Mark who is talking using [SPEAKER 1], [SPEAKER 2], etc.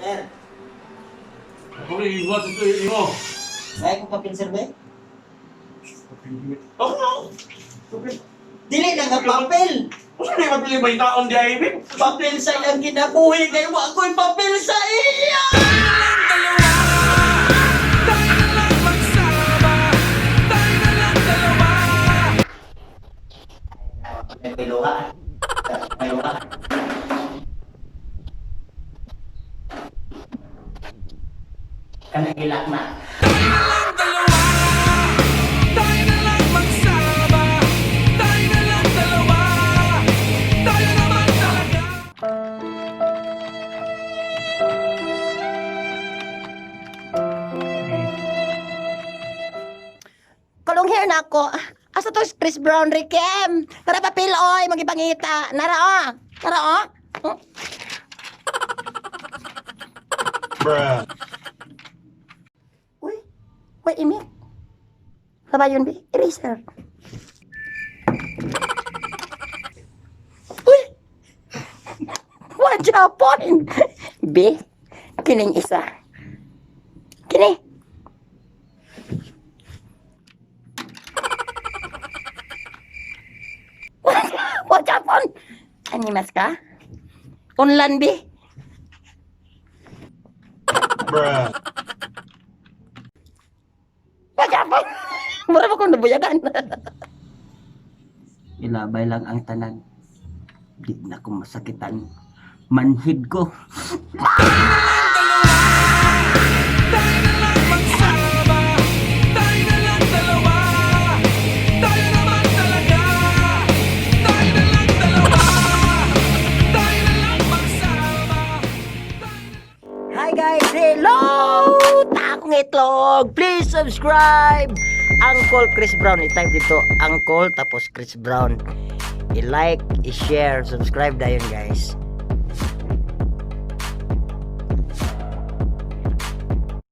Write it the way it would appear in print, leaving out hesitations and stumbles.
[SPEAKER 1] Sir,
[SPEAKER 2] Ako rin, ibuhat ito imo.
[SPEAKER 1] may ko papel, sir, ba?
[SPEAKER 2] Ako na.
[SPEAKER 1] Dili na nga papel!
[SPEAKER 2] Kung saan yung mapili ba yung taon di ay, babe?
[SPEAKER 1] Papel sa iyang kinabuhi kay wa ko'y papel sa iya! May luha. May luha. Kanang hilak na.
[SPEAKER 3] Kulong hair na ako. Asa to si Chris Brown, Rikem? Tara papel, oy, magipangita. Nara, oh. Nara, oh. Oh.
[SPEAKER 2] Bruh.
[SPEAKER 3] Uy, wait, imik. Saba yun, bi? Eraser. Uy! One Japon! B, kining isa. Kini. One Japon! Animas ka? Unlan, B.
[SPEAKER 2] Bruh.
[SPEAKER 3] One Japon! Mura ba kong nabuyagan?
[SPEAKER 1] Ilabay lang ang tanan. Di na ko masakitan. Manhid ko.
[SPEAKER 3] Hi guys! Hello! Takong itlog! Please subscribe! Uncle Chris Brown. I-type dito, Uncle tapos Chris Brown. I-like, i-share, subscribe dayon guys.